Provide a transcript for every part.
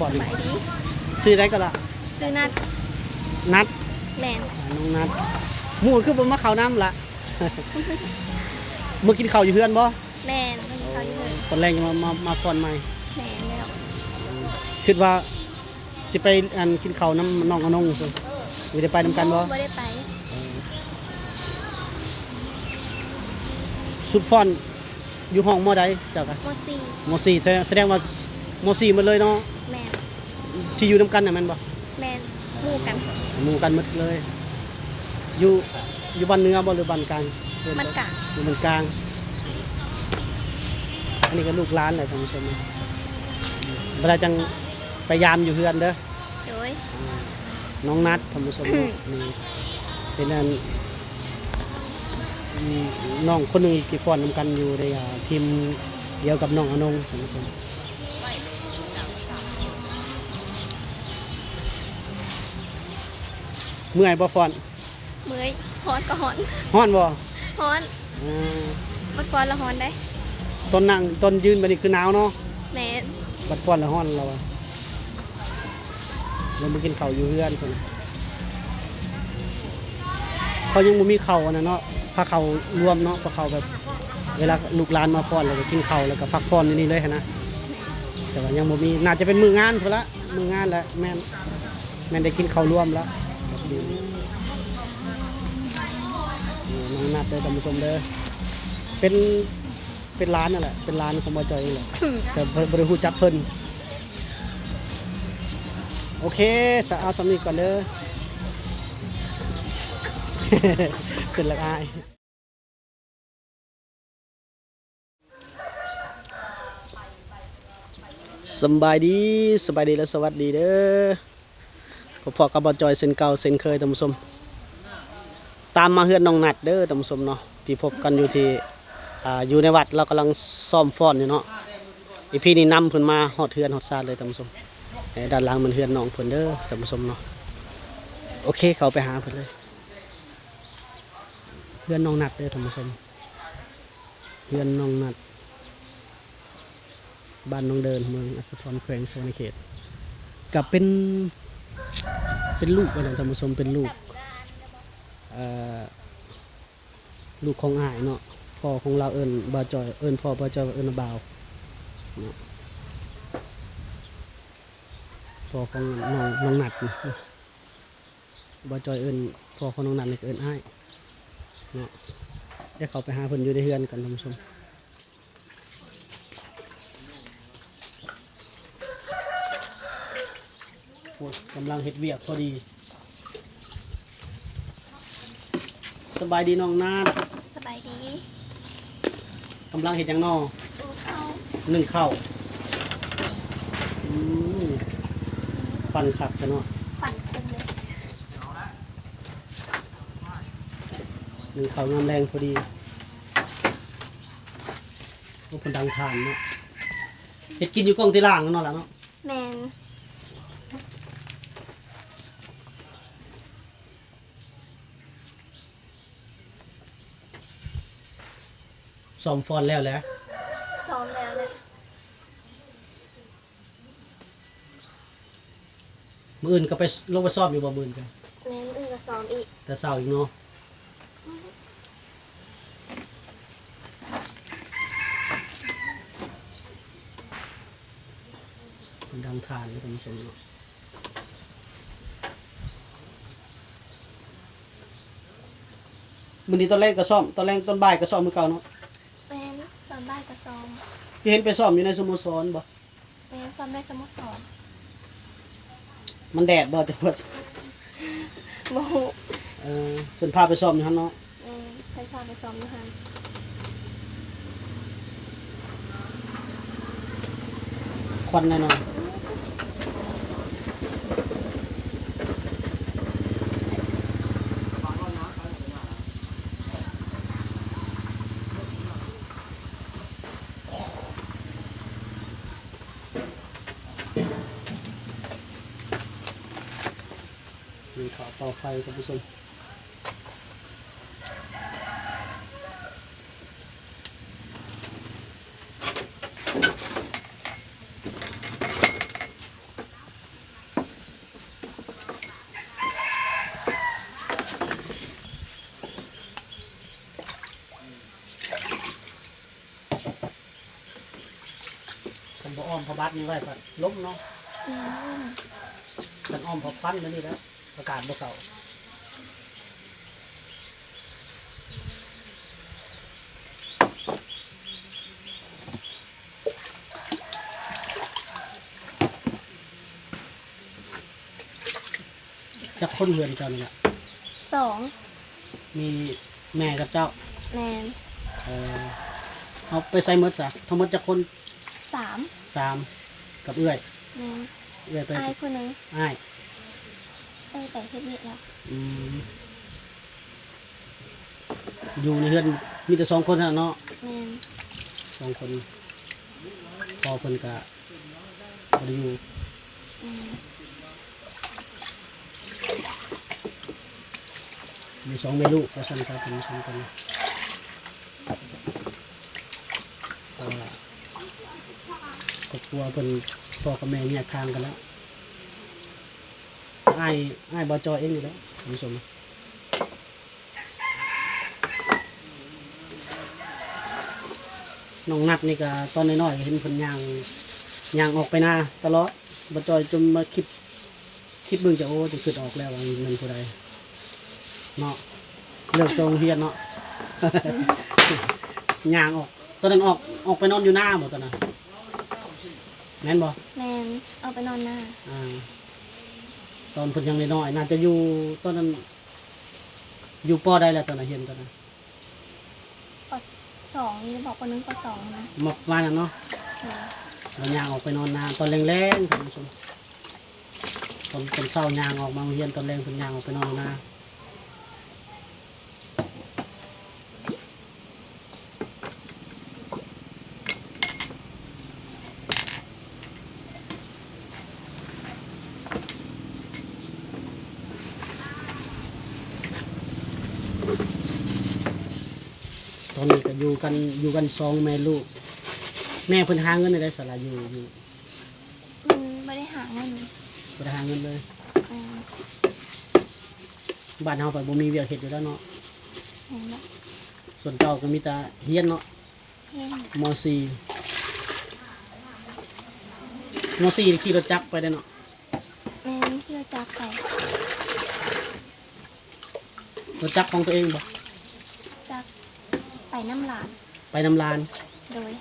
ສະບາຍດີ. ຊື່ໃດກໍລະ? ຊື່ນັດ. ນັດ? ແມ່ນ. ອ່າ ນ້ອງນັດ. ໝູ່ຄືບໍ່ມາເຂົ້ານຳລະ? ມື້ກິນເຂົ້າຢູ່ເຮືອນບໍ່? ແມ່ນ ມື້ກິນເຂົ້າຢູ່ເຮືອນ. ຕອນແລງຈະມາ ມາ ມາຟ້ອນໃໝ່. ແມ່ນແລ້ວ. ຄິດວ່າຊິໄປ ອັນ ກິນເຂົ້ານຳນ້ອງອານົງ ຊິໄດ້ໄປນຳກັນບໍ່? ບໍ່ໄດ້ໄປ. ເອີ ສຸດຟ້ອນ ຢູ່ຫ້ອງ ມໍໃດເຈົ້າກະ? ມໍສີ່. ມໍສີ່ ສະແດງ ສະແດງວ່າມໍສີ່ໝົດເລີຍເນາະ? ແມ່ນ. ທີ່ຢູ່ນຳກັນນະແມ່ນບໍ່? ແມ່ນ ໝູ່ກັນ. ໝູ່ກັນໝົດເລີຍ. ຢູ່ ຢູ່ບ້ານເໜືອບໍ່ ຫຼືບ້ານກາງ? ບ້ານກາງ. ຢູ່ບ້ານກາງ. ອັນນີ້ກໍລູກຫຼານແຫຼະທ່ານຜູ້ຊົມ. ເວລາຈັ່ງໄປຢາມຢູ່ເຮືອນເດີ. ໂດຍ. ອ່າ ນ້ອງນັດ ທ່ານຜູ້ຊົມເນາະ. ນີ້ເປັນອັນ ອືມ ນ້ອງຄົນໜຶ່ງທີ່ຟ້ອນນຳກັນຢູ່ໃນ ອ່າ ທີມດຽວກັບນ້ອງອານົງ ທ່ານຜູ້ຊົມ. ເມື່ອຍບໍ່ຟ້ອນ? ເມື່ອຍ. ຮ້ອນກໍຮ້ອນ. ຮ້ອນບໍ່? ຮ້ອນ. ເອີ ບັດຟ້ອນລະຮ້ອນໄດ໋. ຕອນນັ່ງ ຕອນຢືນແບບນີ້ຄືໜາວເນາະ? ແມ່ນ. ບັດຟ້ອນລະຮ້ອນລາວວ່າ. ລາວມາກິນເຂົ້າຢູ່ເຮືອນເພິ່ນ. ເຂົາຍັງບໍ່ມີເຂົ້າອັນນັ້ນເນາະ ພາເຂົ້າລວມເນາະ ພາເຂົ້າແບບ ເວລາລູກຫຼານມາຟ້ອນ ແລ້ວກໍກິນເຂົ້າ ແລ້ວກໍພັກຜ່ອນຢູ່ນີ້ເລີຍຫັ້ນນະ. ແຕ່ວ່າຍັງບໍ່ມີ ໜ້າຈະເປັນມື້ງານພຸ້ນລະ ມື້ງານແຫຼະ. ແມ່ນ ແມ່ນໄດ້ກິນເຂົ້າລວມລະ. ນີ້ນ້ອງນັດເດີທ່ານຜູ້ຊົມເດີ ເປັນ ເປັນຫຼານນັ້ນແຫຼະ ເປັນຫຼານຂອງບ່າວຈ່ອຍນີ້ແຫຼະ ແຕ່ບໍ່ ບໍ່ໄດ້ຮູ້ຈັກເພິ່ນ. ໂອເຄ ສະ ເອົາສ່ຳນີ້ກ່ອນເດີ ເປັນລະອາຍ. ສຳບາຍດີ ສະບາຍດີ ແລະ ສະຫວັດດີເດີ. ພົບພໍ້ກັບບ່າວຈ່ອຍເຊັ່ນເກົ່າເຊັ່ນເຄີຍທ່ານຜູ້ຊົມ. ຕາມມາເຮືອນນ້ອງນັດເດີທ່ານຜູ້ຊົມເນາະ ທີ່ພົບກັນຢູ່ທີ່ ອ່າ ຢູ່ໃນວັດ ລາວກຳລັງຊ້ອມຟ້ອນຢູ່ເນາະ. ອີພີນີ້ນຳເພິ່ນມາຮອດເຮືອນຮອດຊານເລີຍທ່ານຜູ້ຊົມ. ເອີ ດ້ານຫຼັງແມ່ນເຮືອນນ້ອງເພິ່ນເດີທ່ານຜູ້ຊົມເນາະ. ໂອເຄ ເຂົ້າໄປຫາເພິ່ນເລີຍ. ເຮືອນນ້ອງນັດເດີທ່ານຜູ້ຊົມ ເຮືອນນ້ອງນັດ ບ້ານໜອງເດີນ ເມືອງອັດສະພອນ ແຂວງສະຫວັນນະເຂດ. ກະເປັນ ເປັນລູກອັນນັ້ນທ່ານຜູ້ຊົມ ເປັນລູກ ເອີ ລູກຂອງອ້າຍເນາະ. ພໍ່ຂອງລາວເອີ້ນບ່າວຈ່ອຍ ເອີ້ນພໍ່ບ່າວຈ່ອຍວ່າເອີ້ນນ້າບ່າວເນາະ. ພໍ່ຂອງນ້ອງ ນ້ອງນັດນີ້ ບ່າວຈ່ອຍເອີ້ນພໍ່ຂອງນ້ອງນັດນີ້ກໍເອີ້ນອ້າຍເນາະ. ດຽວເຂົ້າໄປຫາເພິ່ນຢູ່ໃນເຮືອນກັນທ່ານຜູ້ຊົມ. ໂອ້ຍ ກຳລັງເຮັດວຽກພໍດີ. ສະບາຍດີນ້ອງນາດ. ສະບາຍດີ. ກຳລັງເຮັດຫຍັງນໍ? ໜຶ້ງເຂົ້າ. ໜຶ້ງເຂົ້າ. ອືມ ປັ່ນຄັກແທ້ເນາະ. ປັ່ນເປັນເລີຍ. ໜຶ້ງເຂົ້າຍາມແລງພໍດີ. ໂອ້ ເພິ່ນດັງຖ່ານເນາະ. ເຮັດກິນຢູ່ກ້ອງຕີລ່າງເນາະລະເນາະ. ແມ່ນ. ຊ້ອມຟ້ອນແລ້ວແຫຼະ. ຊ້ອມແລ້ວແຫຼະ. ມື້ອື່ນກໍໄປ ລົງໄປຊ້ອມຢູ່ບໍ່? ມື້ອື່ນກໍ ແມ່ນ ມື້ອື່ນກໍຊ້ອມອີກ. ແຕ່ເຊົ້າອີກເນາະ. ອື. ດັງຖ່ານເນາະທ່ານຜູ້ຊົມເນາະ. ມື້ນີ້ຕອນແລງກໍຊ້ອມ ຕອນແລງຕອນບ່າຍກໍຊ້ອມຄືເກົ່າເນາະ. ແມ່ນ ຕອນບ່າຍກໍຊ້ອມ. ຄືເຫັນໄປຊ້ອມຢູ່ໃນສະໂມສອນບໍ່? ແມ່ນ ຊ້ອມໃນສະໂມສອນ. ມັນແດດບໍ່ ເຈົ້າວ່າ? ບໍ່ຮູ້. ເອີ ເພິ່ນພາໄປຊ້ອມຢູ່ຫັ້ນເນາະ. ແມ່ນ ເພິ່ນພາໄປຊ້ອມຢູ່ຫັ້ນ. ຄວັນແນ່ນອນ. ໜຶ້ງເຂົ້າເຕົາໄຟທ່ານຜູ້ຊົມ. ເ ບໍ່ອ້ອມຜ້າບັດນີ້ໄວ້ກໍລົ້ມເນາະ. ແມ່ນ. ຄັນອ້ອມຜ້າພັນແບບນີ້ແຫຼະ ອາກາດບໍ່ເຂົ້າ. ຈັກຄົນເຮືອນເຈົ້ານີ້ລະ? ສອງ. ມີແມ່ກັບເຈົ້າ? ແມ່ນ. ເອີ ເອົາໄປໃສໝົດຊະ? ທັງໝົດຈັກຄົນ? ສາມ. ສາມ ກັບເອື້ອຍ? ແມ່ນ. ເອື້ອຍໄປ ອ້າຍຜູ້ໜຶ່ງ. ອ້າຍ ເອື້ອຍໄປເຮັດວຽກແລ້ວ. ອືມ. ຢູ່ໃນເຮືອນມີແຕ່ສອງຄົນເທົ່ານັ້ນເນາະ? ແມ່ນ. ສອງຄົນ ພໍ່ເພິ່ນກະບໍ່ໄດ້ຢູ່. ແມ່ນ. ຢູ່ສອງແມ່ລູກວ່າຊັ້ນຊະ ເປັນສອງຄົນ ເພາະວ່າຄອບຄົວເພິ່ນ ພໍ່ກັບແມ່ແຍກທາງກັນແລ້ວ. ອ້າຍ ອ້າຍບ່າວຈ່ອຍເອງນີ້ແຫຼະ ທ່ານຜູ້ຊົມ. ນ້ອງນັດນີ້ກະຕອນນ້ອຍໆ ເຫັນເພິ່ນຍ່າງ ຍ່າງອອກໄປນາຕະຫຼອດ. ບ່າວຈ່ອຍຈົນມາຄິດ ຄິດເບິ່ງຈະ ໂອ້ ຈະຄິດອອກແລ້ວວ່າແມ່ນຜູ້ໃດເນາະ. ເລີກແຕ່ໂຮງຮຽນເນາະ ຍ່າງອອກ. ຕອນນັ້ນອອກ ອອກໄປນອນຢູ່ນາບໍ່ຕອນນັ້ນ? ແມ່ນບໍ່? ແມ່ນ ອອກໄປນອນນາ. ອ່າ ຕອນເພິ່ນຍັງນ້ອຍໆ ໜ້າຈະຢູ່ ຕອນນັ້ນຢູ່ ປໍ ໃດແລ້ວ ຕອນນັ້ນຮຽນຕອນນັ້ນ? ປໍ ສອງນີ້ບໍ ປໍ ໜຶ່ງ ປໍ ສອງນະ ປະມານນັ້ນເນາະ. ໂດຍ. ລາວຍ່າງອອກໄປນອນນາຕອນແລງໆ ທ່ານຜູ້ຊົມ. ຕອນ ຕອນເຊົ້າຍ່າງອອກມາໂຮງຮຽນ ຕອນແລງເພິ່ນຍ່າງອອກໄປນອນນາ. ຕອນນີ້ກໍຢູ່ກັນ ຢູ່ກັນສອງແມ່ລູກ. ແມ່ເພິ່ນຫາເງິນແນວໃດສະລະ ຢູ່ ຢູ່? ອືມ ບໍ່ໄດ້ຫາເງິນ. ບໍ່ໄດ້ຫາເງິນເລີຍ. ແມ່ນ. ບ້ານເຮົາໄປບໍ່ມີວຽກເຮັດຢູ່ແລ້ວເນາະ. ແມ່ນແຫຼະ. ສ່ວນເຈົ້າກໍມີແຕ່ຮຽນເນາະ. ຮຽນ ມໍສີ່ ມໍສີ່ ຂີ່ລົດຈັກໄປໄດ້ເນາະ. ແມ່ນ ຂີ່ລົດຈັກໄປ. ລົດຈັກຂອງຕົວເອງບໍ່? ຈັກ ໄປນຳຫຼານ. ໄປນຳຫຼານ. ໂດຍ.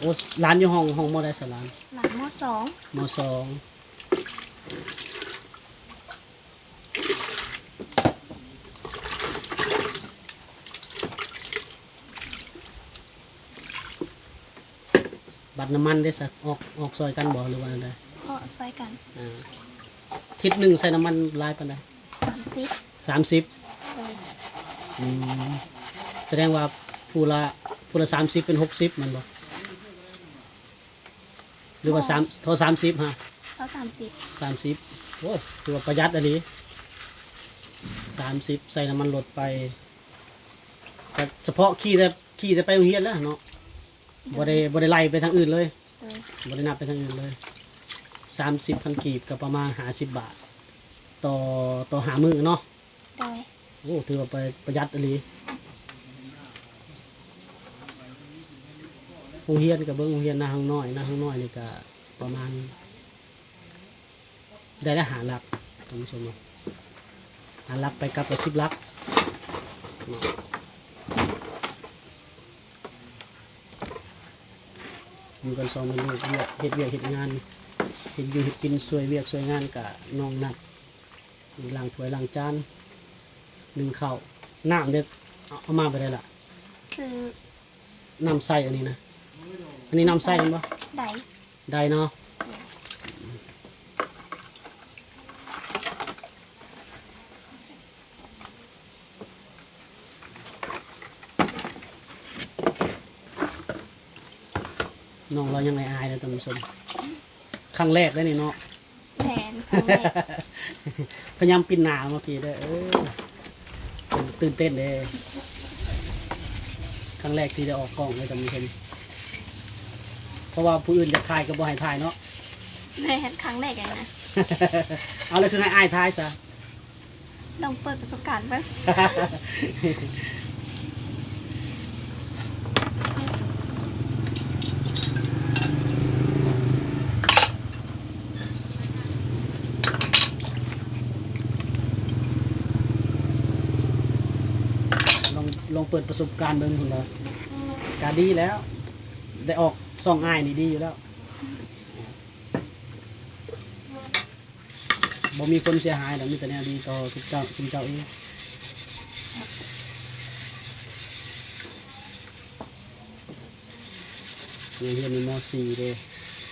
ໂອ້ ຫຼານຢູ່ຫ້ອງ ຫ້ອງມໍໃດສະຫຼານ? ຫຼານມໍສອງ. ມໍສອງ. ບັດນ້ຳມັນເດ້ສະ ອອກ ອອກຊ່ອຍກັນບໍ່ ຫຼືວ່າແນວໃດ? ອອກຊ່ອຍກັນ. ອ່າ ທິດໜຶ່ງໃສ່ນ້ຳມັນຫຼາຍປານໃດ? ສາມສິບ. ສາມສິບ. ໂດຍ. ອືມ ສະແດງວ່າຜູ້ລະ ຜູ້ລະສາມສິບ ເປັນຫົກສິບແມ່ນບໍ່? ຫຼືວ່າ ບໍ່ ສາມ ເທົ່າສາມສິບຫະ? ເທົ່າສາມສິບ. ສາມສິບ. ໂອ້ ຖືວ່າປະຢັດອີ່ຫຼີ. ສາມສິບ ໃສ່ນ້ຳມັນລົດໄປ ກະສະເພາະຂີ່ແຕ່ ຂີ່ແຕ່ໄປໂຮງຮຽນແລ້ວເນາະ. ໂດຍ. ບໍ່ໄດ້ ບໍ່ໄດ້ໄລ່ໄປທາງອື່ນເລີຍ. ໂດຍ. ບໍ່ໄດ້ນັບໄປທາງອື່ນເລີຍ. ສາມສິບພັນກີບ ກໍປະມານຫ້າສິບບາດ ຕໍ່ ຕໍ່ຫ້າມື້ເນາະ. ໂດຍ. ໂອ້ ຖືວ່າປະ ປະຢັດອີ່ຫຼີ. ໂຮງຮຽນກໍເບິ່ງ ໂຮງຮຽນນາຮັງນ້ອຍ ນາຮັງນ້ອຍນີ້ກໍປະມານ ໄດ້ລະຫ້າຫຼັກ ທ່ານຜູ້ຊົມເນາະ. ຫ້າຫຼັກ ໄປກັບກໍສິບຫຼັກເນາະ. ຢູ່ກັນສອງແມ່ລູກ ວຽກ ເຮັດວຽກເຮັດງານ ເຮັດຢູ່ເຮັດກິນ ຊ່ວຍວຽກຊ່ວຍງານ ກະນ້ອງນັດ ລ້າງຖ້ວຍລ້າງຈານ ໜຶ້ງເຂົ້າ ນ້ຳເດ້ ເອົາ ເອົາມາບໍ່ໄດ້ລະ ຄື ນ້ຳໃສອັນນີ້ນະ ອັນນີ້ນ້ຳໃສແມ່ນບໍ່? ໄດ້ ໄດ້ເນາະ. ນ້ອງລາວຍັງອາຍໆເດີທ່ານຜູ້ຊົມ ຄັ້ງແລກເດ້ນີ້ເນາະ. ແມ່ນ ຄັ້ງແລກ. ພະຍາຍາມປິ່ນໜ້າມາພີ້ເດີ ເອີ ຕື່ນເຕັ້ນເດ້ ຄັ້ງແລກທີ່ໄດ້ອອກກ້ອງເລີຍທ່ານຜູ້ຊົມ ເພາະວ່າຜູ້ອື່ນຢາກຖ່າຍກໍບໍ່ໃຫ້ຖ່າຍເນາະ. ແມ່ນ ຄັ້ງແລກເລີຍນະ. ເອົາ ແລ້ວຄືໃຫ້ອ້າຍຖ່າຍຊະ? ລອງເປີດປະສົບການເບິ່ງ. ເອີ ເອີ ເປີດປະສົບການເບິ່ງພຸ້ນລະ ກະດີແລ້ວ ໄດ້ອອກຊ່ອງອ້າຍນີ້ດີຢູ່ແລ້ວ. ບໍ່ມີຜົນເສຍຫາຍດອກ ມີແຕ່ແນວດີຕໍ່ຊຸມເຈົ້າ ຊຸມເຈົ້າເອງ. ຍັງຮຽນຢູ່ ມໍສີ່ເດ້.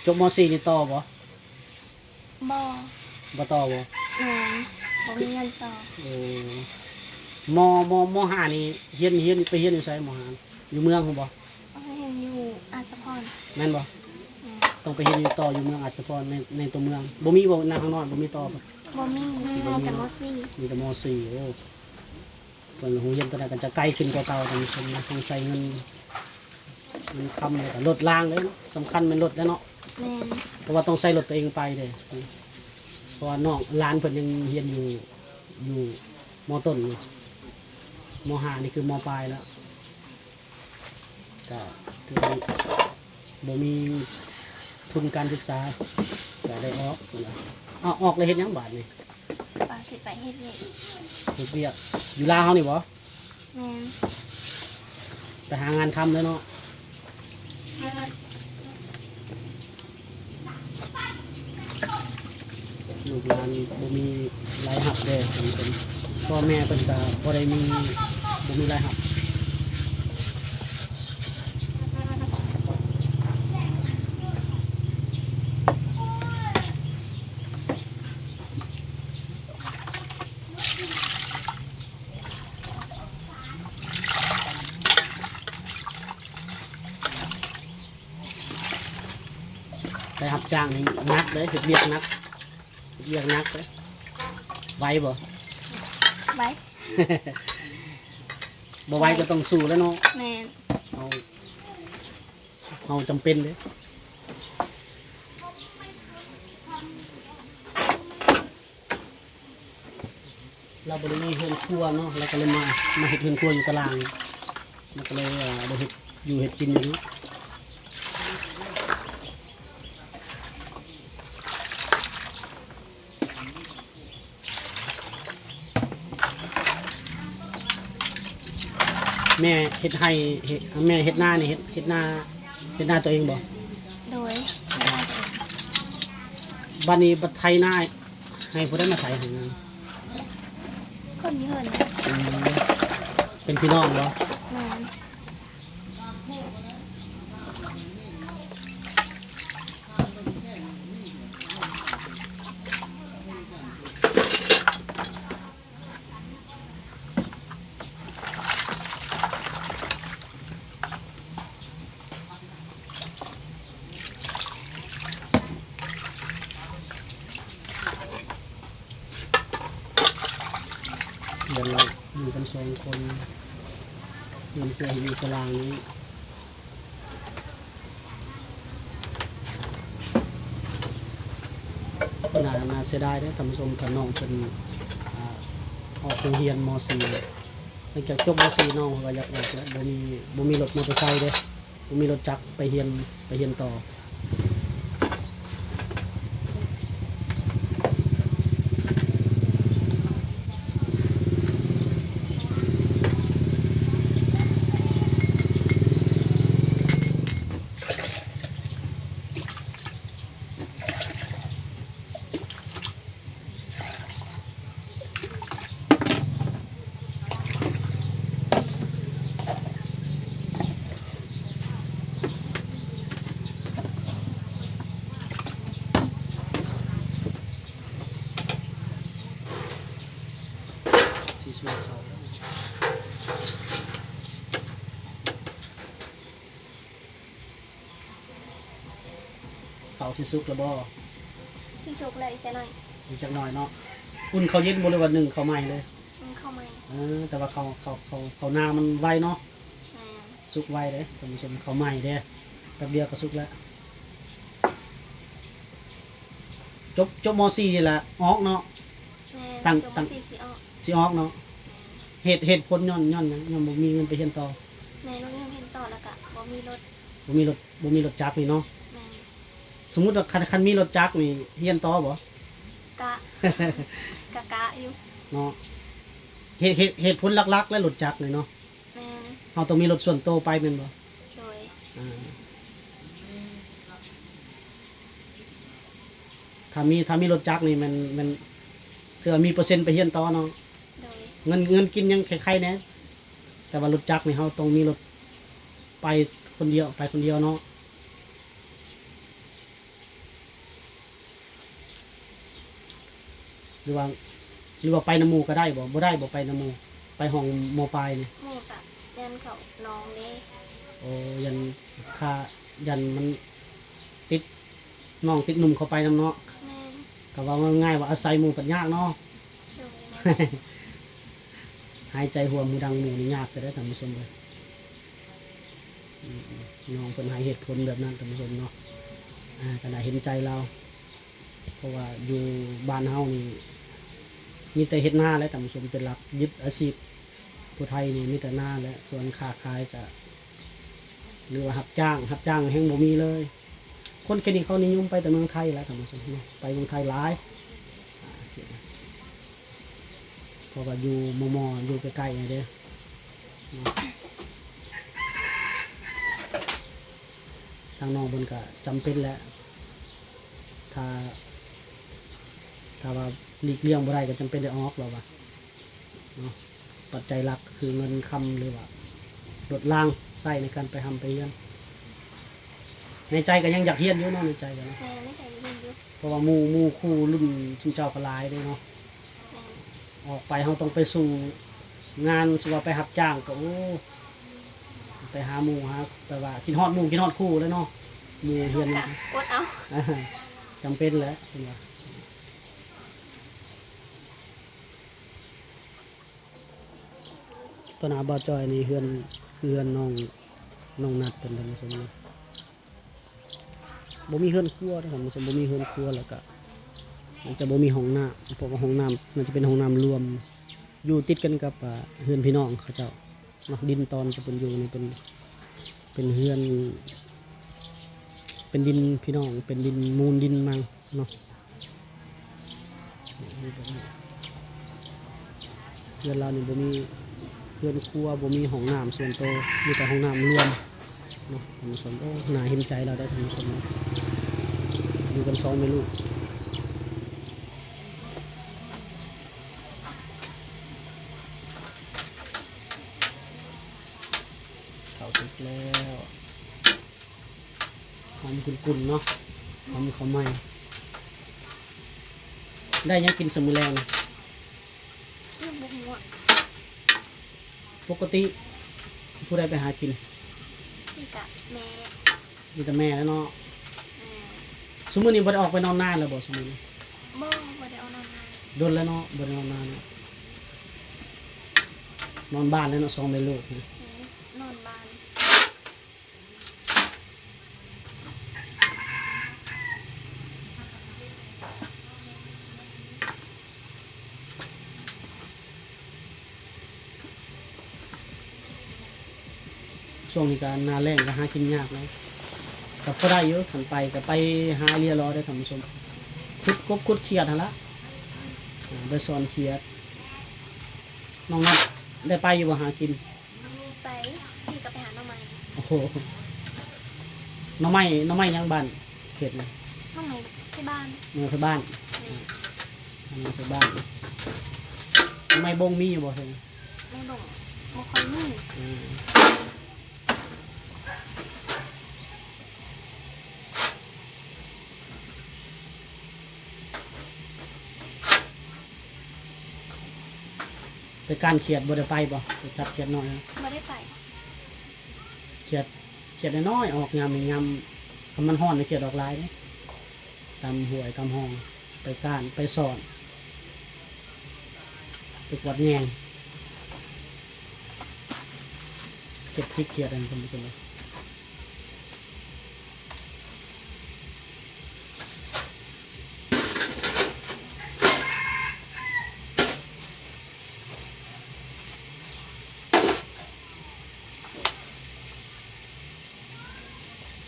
ຈົບ ມໍສີ່ນີ້ຕໍ່ບໍ່? ບໍ່. ບໍ່ຕໍ່ບໍ່? ແມ່ນ ບໍ່ມີເງິນຕໍ່. ໂອ້ ມໍ ມໍ ມໍຫ້ານີ້ຮຽນ ຮຽນ ໄປຮຽນຢູ່ໃສ ມໍຫ້າ? ຢູ່ເມືອງພຸ້ນບໍ່? ເຮົາຮຽນຢູ່ອາດສະພອນ. ແມ່ນບໍ່? ແມ່ນ. ຕ້ອງໄປຮຽນຢູ່ຕໍ່ຢູ່ເມືອງອາດສະພອນ ໃນ ໃນຕົວເມືອງ. ບໍ່ມີບໍ່ ນາຂ້າງນ້ອຍບໍ່ມີຕໍ່ບໍ່? ບໍ່ມີ ມີແຕ່ ມໍສີ່ ມີແຕ່ ມໍສີ່. ໂອ້ ເພິ່ນ ໂຮງຮຽນຕົວນັ້ນກໍຈະໄກຂຶ້ນກວ່າເກົ່າ ທ່ານຜູ້ຊົມນະ. ຕ້ອງໃຊ້ເງິນ ເງິນຄຳ ແລ້ວກໍລົດລາງເດ້ເນາະ. ສຳຄັນແມ່ນລົດແຫຼະເນາະ. ແມ່ນ. ເພາະວ່າຕ້ອງໃຊ້ລົດຕົວເອງໄປເດ້ ເພາະວ່ານ້ອງ ຫຼານເພິ່ນຍັງຮຽນຢູ່ ຢູ່ ມໍຕົ້ນຢູ່. ມໍຫ້ານີ້ຄື ມໍປາຍແລ້ວ. ກໍຖືວ່າບໍ່ມີທຶນການສຶກສາ ກໍໄດ້ອອກ. ເອົາ ອອກແລ້ວເຮັດຫຍັງບາດນີ້? ວ່າຊິໄປເຮັດວຽກ. ເຮັດວຽກຢູ່ລາວເຮົານີ້ບໍ່? ແມ່ນ. ໄປຫາງານທຳເດີເນາະ. ລູກຫຼານບໍ່ມີລາຍຮັບເດ້ ເປັນ ເປັນ ພໍ່ແມ່ເພິ່ນກະບໍ່ໄດ້ມີ ບໍ່ມີລາຍຮັບ. ໄປຮັບຈ້າງນີ້ໜັກເດ້ ເຮັດວຽກໜັກ ເຮັດວຽກໜັກເດ້. ໄຫວບໍ່? ໄຫວ. ບໍ່ໄຫວກໍຕ້ອງສູ້ແຫຼະເນາະ. ແມ່ນ. ເຮົາ ເຮົາຈຳເປັນເດ້. ລາວບໍ່ໄດ້ມີເຮືອນຄົວເນາະ ລາວກໍເລີຍມາ ມາເຮັດເຮືອນຄົວຢູ່ຕາລ່າງ ມັນກໍເລີຍ ເອີ ໄດ້ເຮັດຢູ່ເຮັດກິນຢູ່ນີ້. ແມ່ເຮັດໄຮ່ ເຮັດ ແມ່ເຮັດນານີ້ ເຮັດ ເຮັດນາ ເຮັດນາຕົວເອງບໍ່? ໂດຍ ເຮັດນາຕົວເອງ. ບັດນີ້ບັດໄຖນາ ໃຫ້ຜູ້ໃດມາໄຖໃຫ້ນາ? ຄົນຢູ່ເຮືອນ. ອືມ ເປັນພີ່ນ້ອງບໍ່? ແມ່ນ. ເຮືອນລາວຢູ່ກັນສອງຄົນ ເຮືອນຄົວຢູ່ຕາລ່າງນີ້. ໜ້າ ໜ້າເສຍດາຍເດ້ທ່ານຜູ້ຊົມ ຄັນນ້ອງເພິ່ນ ອາ ອອກໂຮງຮຽນ ມໍສີ່ ຫຼັງຈາກຈົບ ມໍສີ່ ນ້ອງເພິ່ນກໍຢາກອອກແຫຼະ ບໍ່ມີ ບໍ່ມີລົດມໍເຕີໄຊເດ້ ບໍ່ມີລົດຈັກໄປຮຽນ ໄປຮຽນຕໍ່. ເຂົ້າຊິສຸກແລ້ວບໍ່? ຊິສຸກແລ້ວ ອີກຈັກໜ້ອຍ. ອີກຈັກໜ້ອຍເນາະ. ອຸ່ນເຂົ້າເຢັນບໍ່ ຫຼືວ່າໜຶ້ງເຂົ້າໃໝ່ເລີຍ? ໜຶ້ງເຂົ້າໃໝ່. ເອີ ແຕ່ວ່າເຂົ້າ ເຂົ້າ ເຂົ້າ ເຂົ້າໜາມັນໄວເນາະ. ແມ່ນ. ສຸກໄວເດ້ທ່ານຜູ້ຊົມ ເຂົ້າໃໝ່ເດ້ ແປັບດຽວກໍສຸກແລ້ວ. ຈົບ ຈົບ ມໍສີ່ ນີ້ລະອອກເນາະ. ແມ່ນ. ຕັ້ງ ຕັ້ງ ຊິອອກ ຊິອອກເນາະ. ແມ່ນ. ເຫດ ເຫດຜົນຍ້ອນ ຍ້ອນຫຍັງ? ຍ້ອນບໍ່ມີເງິນໄປຮຽນຕໍ່. ແມ່ນ ບໍ່ມີເງິນຮຽນຕໍ່ ແລ້ວກະບໍ່ມີລົດ ບໍ່ມີລົດ ບໍ່ມີລົດຈັກນີ້ເນາະ. ແມ່ນ. ສົມມຸດວ່າຄັນ ຄັນມີລົດຈັກນີ້ຮຽນຕໍ່ບໍ່? ກະ ກະ ກະຢູ່ເນາະ. ເຫດ ເຫດ ເຫດຜົນຫຼັກໆ ແລະ ລົດຈັກນີ້ເນາະ. ແມ່ນ. ເຮົາຕ້ອງມີລົດສ່ວນໂຕໄປແມ່ນບໍ່? ໂດຍ. ອາ ຖ້າມີ ຖ້າມີລົດຈັກນີ້ແມ່ນ ແມ່ນຖືວ່າມີເປີເຊັນໄປຮຽນຕໍ່ເນາະ. ໂດຍ. ເງິນ ເງິນກິນຍັງໄຄໆແດ່ ແຕ່ວ່າລົດຈັກນີ້ເຮົາຕ້ອງມີລົດໄປຄົນດຽວ ໄປຄົນດຽວເນາະ. ຫຼືວ່າ ຫຼືວ່າໄປນຳໝູ່ກໍໄດ້ບໍ່? ບໍ່ໄດ້ບໍ່? ໄປນຳໝູ່ ໄປຫ້ອງ ມໍປາຍນີ້ ໝູ່ກະຢ້ານເຂົານອງເດ້. ໂອ້ ຢ້ານ ຖ້າຢ້ານມັນຕິດນ້ອງຕິດໜຸ່ມເຂົ້າໄປນຳເນາະ. ແມ່ນ. ກໍເວົ້າງ່າຍໆວ່າອາໄສໝູ່ກໍຍາກເນາະ. ໂດຍ. ຫາຍໃຈຮ່ວມຫູດັງໝູ່ນີ້ຍາກແທ້ເດີທ່ານຜູ້ຊົມເອີຍ. ອືມ ນ້ອງເພິ່ນໃຫ້ເຫດຜົນແບບນັ້ນທ່ານຜູ້ຊົມເນາະ. ອາ ກໍໜ້າເຫັນໃຈລາວ ເພາະວ່າຢູ່ບ້ານເຮົານີ້ມີແຕ່ເຮັດນາແຫຼະທ່ານຜູ້ຊົມ ເປັນຫຼັກ ຍຶດອາຊີບຜູ້ໄທນີ້ມີແຕ່ນາແຫຼະ ສ່ວນຄ້າຂາຍກໍ ຫຼືວ່າຮັບຈ້າງ ຮັບຈ້າງແຮ່ງບໍ່ມີເລີຍ. ຄົນເຂດນີ້ເຂົານິຍົມໄປແຕ່ເມືອງໄທແຫຼະທ່ານຜູ້ຊົມເນາະ ໄປເມືອງໄທຫຼາຍ ເພາະວ່າຢູ່ມໍ່ໆ ຢູ່ໃກ້ໆນີ້ເດ້ເນາະ. ທາງນ້ອງເພິ່ນກະຈຳເປັນແຫຼະ ຖ້າ ຖ້າວ່າຫຼີກລ່ຽງບໍ່ໄດ້ກໍຈຳເປັນໄດ້ອອກ ລາວວ່າເນາະ. ປັດໄຈຫຼັກຄືເງິນຄຳ ຫຼືວ່າລົດລາງໃຊ້ໃນການໄປຮ່ຳໄປຮຽນ. ໃນໃຈກໍຍັງຢາກຮຽນຢູ່ເນາະ ໃນໃຈກໍເນາະ. ແມ່ນ ໃນໃຈຢາກຮຽນຢູ່ ເພາະວ່າໝູ່ ໝູ່ຄູ່ລຸ້ນຊຸມເຈົ້າກໍຫຼາຍເດ້ເນາະ. ແມ່ນ. ອອກໄປເຮົາຕ້ອງໄປສູ້ງານ ສົມມຸດວ່າໄປຮັບຈ້າງກໍ ໂອ້ ໄປຫາໝູ່ຫາ ແບບວ່າຄິດຮອດໝູ່ຄິດຮອດຄູ່ແຫຼະເນາະ ໝູ່ຮຽນ. ກໍອົດເອົາ ອາ ຈຳເປັນແຫຼະເພິ່ນວ່າ. ຕໍ່ໜ້າບ່າວຈ້ອຍນີ້ ເຮືອນ ຄືເຮືອນນ້ອງ ນ້ອງນັດເພິ່ນ ທ່ານຜູ້ຊົມເນາະ. ບໍ່ມີເຮືອນຄົວເດ້ທ່ານຜູ້ຊົມ ບໍ່ມີເຮືອນຄົວ ແລ້ວກະມັນຈະບໍ່ມີຫ້ອງນ້ຳ ເພາະວ່າຫ້ອງນ້ຳມັນຈະເປັນຫ້ອງນ້ຳລວມ ຢູ່ຕິດກັນກັບ ອາ ເຮືອນພີ່ນ້ອງເຂົາເຈົ້າເນາະ. ດິນຕອນທີ່ເພິ່ນຢູ່ນີ້ເປັນ ເປັນເຮືອນ ເປັນດິນພີ່ນ້ອງ ເປັນດິນມູນດິນມັ່ງເນາະ. ເຮືອນລາວນີ້ບໍ່ມີເຮືອນຄົວ ບໍ່ມີຫ້ອງນ້ຳສ່ວນໂຕ ມີແຕ່ຫ້ອງນ້ຳລວມເນາະທ່ານຜູ້ຊົມ. ໂອ້ ໜ້າເຫັນໃຈລາວໄດ໋ທ່ານຜູ້ຊົມເນາະ ຢູ່ກັນສອງແມ່ລູກ. ເຂົ້າສຸກແລ້ວ. ຫອມກຸ່ນໆເນາະ ຫອມເຂົ້າໃໝ່. ໄດ້ຫຍັງກິນຊະມື້ແລງນະ? ຍັງບໍ່ຮູ້ອະ. ປົກກະຕິຜູ້ໃດໄປຫາກິນ? ມີແຕ່ແມ່. ມີແຕ່ແມ່ແຫຼະເນາະ. ແມ່. ຊຸມື້ນີ້ບໍ່ໄດ້ອອກໄປນອນນາແລ້ວບໍ່ ຊຸມື້ນີ້? ບໍ່ ບໍ່ໄດ້ອອກນອນນາ. ດົນແລ້ວເນາະ ບໍ່ໄດ້ນອນນາເນາະ. ນອນບ້ານແລ້ວເນາະ ສອງແມ່ລູກ. ແມ່ນ ນອນບ້ານ. ຊ່ວງນີ້ກະໜ້າແລ້ງກະຫາກິນຍາກເນາະ ກະພໍໄດ້ຢູ່ ຄັນໄປກະໄປຫາເລຍລໍເດີທ່ານຜູ້ຊົມ ຂຸດກົບຂຸດຂຽດຫັ້ນລະ ອາ ໄປຊ່ອນຂຽດ. ນ້ອງນັດໄດ້ໄປຢູ່ບໍ່ຫາກິນ? ໄປ ພີ່ກໍໄປຫາໜໍ່ໄມ້. ໂອ້ໂຫ ໜໍ່ໄມ້ ໜໍ່ໄມ້ຫຍັງບ້ານເຂດນີ້? ໜໍ່ໄມ້ໄທບ້ານ. ໜໍ່ໄມ້ໄທບ້ານ. ແມ່ນ. ໜໍ່ໄມ້ໄທບ້ານ. ໜໍ່ໄມ້ບົງມີຢູ່ບໍ່ເຂດນີ້? ໄມ້ບົງບໍ່ຄ່ອຍມີ. ອືມ. ໄປກ້ານຂຽດບໍ່ໄດ້ໄປບໍ່? ໄປຈັບຂຽດນ້ອຍ. ບໍ່ໄດ້ໄປ. ຂຽດ ຂຽດນ້ອຍໆ ອອກຍາມນີ້ ຍາມ ຄັນມັນຮ້ອນຂຽດອອກຫຼາຍເດ້ ຕາມຫ້ວຍຕາມຮ່ອງ ໄປກ້ານ ໄປຊ່ອນ ໄປກວດແຍງ ເກັບພິກຂຽດອັນນັ້ນ ທ່ານຜູ້ຊົມເອີຍ.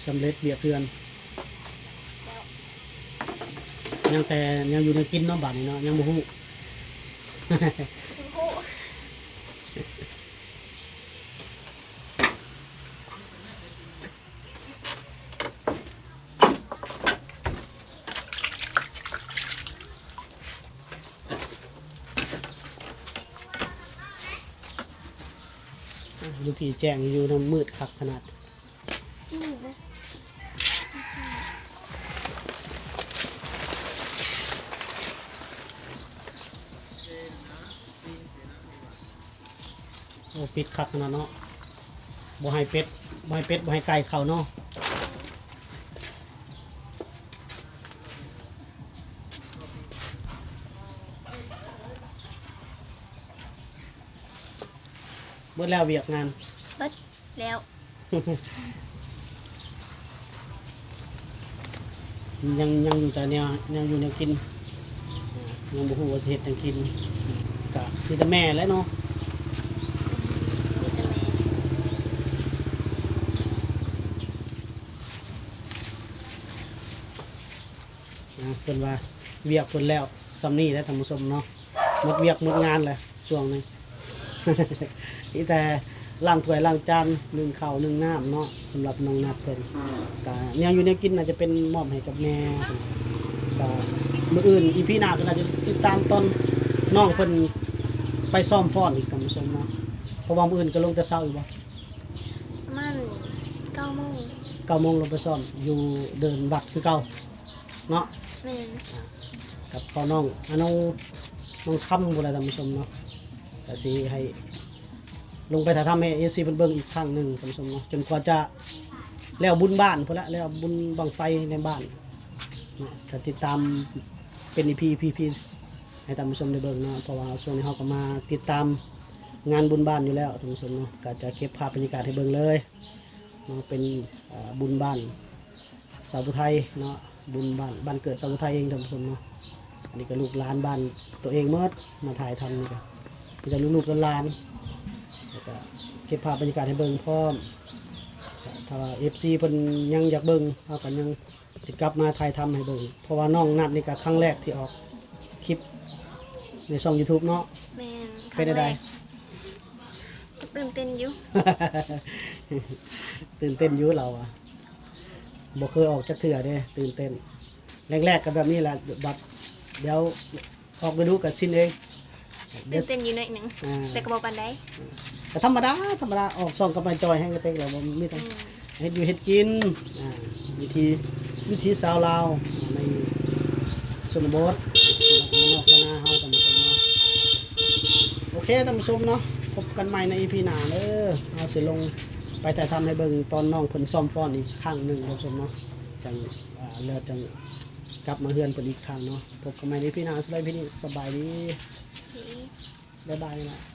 ສຳເລັດວຽກເຮືອນ ຍັງແຕ່ແນວຢູ່ແນວກິນເນາະ ບາດນີ້ເນາະ ຍັງບໍ່ຮູ້ ບໍ່ຮູ້. ຢູ່ພີ້ແຈ້ງ ຢູ່ນຳມືດຄັກຂະໜາດ. ໂອ້ ປິດຄັກຂະໜາດເນາະ ບໍ່ໃຫ້ເປັດ ບໍ່ໃຫ້ເປັດ ບໍ່ໃຫ້ໄກ່ເຂົ້າເນາະ. ເບິດແລ້ວວຽກງານ? ເບິດແລ້ວ. ຍັງ ຍັງຢູ່ແຕ່ແນວ ຍັງຢູ່ແນວກິນ ຍັງບໍ່ຮູ້ວ່າຊິເຮັດຫຍັງກິນ ກະມີແຕ່ແມ່ແຫຼະເນາະ. ມີແຕ່ແມ່. ອ່າ ເພິ່ນວ່າວຽກເພິ່ນແລ້ວສ່ຳນີ້ແຫຼະທ່ານຜູ້ຊົມເນາະ ໝົດວຽກໝົດງານແຫຼະຊ່ວງນີ້ ມີແຕ່ລ້າງຖ້ວຍລ້າງຈານ ໜຶ້ງເຂົ້າໜຶ້ງນ້ຳເນາະ. ສຳລັບນ້ອງນັດເພິ່ນ ກະແນວຢູ່ແນວກິນໜ້າຈະເປັນມອບໃຫ້ກັບແມ່. ກະມື້ອື່ນ ອີພີ ໜ້າ ກໍໜ້າຈະຕິດຕາມຕອນນ້ອງເພິ່ນໄປຊ້ອມຟ້ອນອີກທ່ານຜູ້ຊົມເນາະ ເພາະວ່າມື້ອື່ນກໍລົງແຕ່ເຊົ້າຢູ່ບໍ່? ປະມານເກົ້າໂມງ ເກົ້າໂມງລົງໄປຊ້ອມຢູ່ເດີ່ນວັດຄືເກົ່າ. ເນາະ. ແມ່ນ. ອ່າ ກັບພໍ່ນ້ອງ ອາ ນ້ອງ ນ້ອງຄຳພຸ້ນແຫຼະທ່ານຜູ້ຊົມເນາະ ກະຊິໃຫ້ລົງໄປຖ່າຍທຳໃຫ້ເອັຟຊີເພິ່ນເບິ່ງອີກຄັ້ງໜຶ່ງທ່ານຜູ້ຊົມເນາະ ຈົນກວ່າຈະແລ້ວບຸນບ້ານພຸ້ນແຫຼະ ແລ້ວບຸນບັ້ງໄຟໃນບ້ານເນາະ. ກະຕິດຕາມເປັນອີພີ ອີພີ ໃຫ້ທ່ານຜູ້ຊົມໄດ້ເບິ່ງເນາະ ເພາະວ່າຊ່ວງນີ້ເຮົາກໍມາຕິດຕາມງານບຸນບ້ານຢູ່ແລ້ວທ່ານຜູ້ຊົມເນາະ ກະຈະເກັບພາບບັນຍາກາດໃຫ້ເບິ່ງເລີຍເນາະ. ເປັນ ເອີ ບຸນບ້ານ ສາວຜູ້ໄທເນາະ ບຸນບ້ານ ບ້ານເກີດສາວຜູ້ໄທເອງທ່ານຜູ້ຊົມເນາະ. ອັນນີ້ກໍລູກຫຼານບ້ານຕົວເອງໝົດ ມາຖ່າຍທຳນີ້ກໍມີແຕ່ລູກໆຫຼານໆ ແລ້ວກໍເກັບພາບບັນຍາກາດໃຫ້ເບິ່ງພ້ອມ. ຖ້າວ່າເອັຟຊີເພິ່ນຍັງຢາກເບິ່ງ ເຮົາກໍຍັງຊິກັບມາຖ່າຍທຳໃຫ້ເບິ່ງ ເພາະວ່ານ້ອງນັດນີ້ກໍຄັ້ງແລກທີ່ອອກຄລິບໃນຊ່ອງຢູທູບເນາະ. ແມ່ນ. ເປັນຈັ່ງໃດ? ຄະ ຄັ້ງແລກ ຕື່ນເຕັ້ນຢູ່ ຕື່ນເຕັ້ນຢູ່ລາວວ່າ. ບໍ່ເຄີຍອອກຈັກເທື່ອເດ້ ຕື່ນເຕັ້ນ. ແລກໆກໍແບບນີ້ແຫຼະ ບັດດຽວອອກໄປດູກໍຊິນເອງ. ຕື່ນເຕັ້ນຢູ່ໜ້ອຍໜຶ່ງ ອ່າ ແຕ່ກໍບໍ່ປານໃດ. ກໍທຳມະດາ ທຳມະດາ ອອກຊ່ອງກັບໄມ້ຈ່ອຍແຮງກະເຕັກແລ້ວ ບໍ່ມີ ອືມ ເຮັດຢູ່ເຮັດກິນ ອ່າ ວິຖີ ວິຖີຊາວລາວໃນຊົນນະບົດ ບ້ານນອກບ້ານນາເຮົາທ່ານຜູ້ຊົມເນາະ. ໂອເຄທ່ານຜູ້ຊົມເນາະ ພົບກັນໃໝ່ໃນອີພີໜ້າເດີ. ເຮົາຊິລົງໄປຖ່າຍທຳໃຫ້ເບິ່ງຕອນນ້ອງເພິ່ນຊ້ອມຟ້ອນອີກຄັ້ງໜຶ່ງທ່ານຜູ້ຊົມເນາະ. ຈັ່ງ ອ່າ ແລ້ວຈັ່ງກັບມາເຮືອນເພິ່ນອີກຄັ້ງເນາະ. ພົບກັນໃໝ່ໃນອີພີໜ້າ ສຳລັບອີພີນີ້ ສະບາຍດີ ບາຍບາຍ.